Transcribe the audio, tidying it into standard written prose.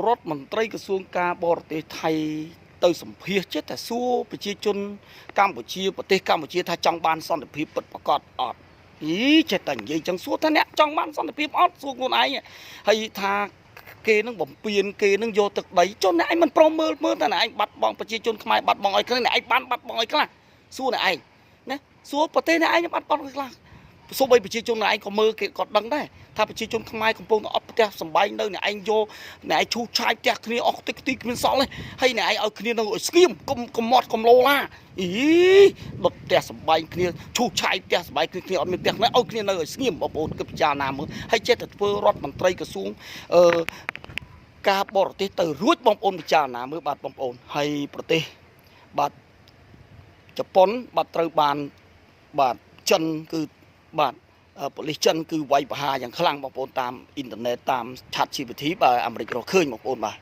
រដ្ឋមន្ត្រីក្រសួងការបរទេសថៃទៅសម្ភាសចិត្តតែសួរប្រជាជនកម្ពុជាប្រទេសកម្ពុជាថាចង់បានសន្តិភាពពិតប្រាកដអត់អីចេះតែនិយាយចឹងសួរថាអ្នកចង់បានសន្តិភាពអត់សួរខ្លួនឯងហើយថាគេនឹងបំពេញគេនឹងយកទឹកដីចុះអ្នកឯងមិនព្រមមើលមើលតែអ្នកឯងបាត់បង់ប្រជាជនខ្មែរបាត់បង់ឲ្យខ្លះអ្នកឯងបានបាត់បង់ឲ្យខ្លះសួរអ្នកឯងណាសួរប្រទេសអ្នកឯងបាត់បង់ឲ្យខ្លះសូម្បីប្រជាជនអ្នកឯងក៏មើលគេក៏ដឹងដែរថាប្រជាជនខ្មែរកំពុងតែអត់ផ្ទះសំបែងនៅអ្នកឯងយកអ្នកឯងឈូសឆាយផ្ទះគ្នាអស់តិចទីគ្មានសល់ទេហើយអ្នកឯងឲ្យគ្នានៅឲ្យស្ងៀមកុំកុំមាត់កុំលោឡាអីដុតផ្ទះសំបែងគ្នាឈូសឆាយផ្ទះសំបែងគ្នាគ្នាអត់មានផ្ទះគ្នាឲ្យគ្នានៅឲ្យស្ងៀមបងប្អូនគឺពិចារណាមើលហើយចេះតែធ្វើរដ្ឋមន្ត្រីក្រសួងអឺការបរទេសទៅរួចបងប្អូនពិចារណាមើលបាទបងប្អូនហើយប្រទេសបាទជប៉ុនបាទត្រូវបានបាទចិនគឺបាទប៉ូលីសចិនគឺវាយប្រហារយ៉ាងខ្លាំងបងប្អូនតាមអ៊ីនធឺណិតតាម Chat GPT បាទអាមេរិករកឃើញបងប្អូនបាទ។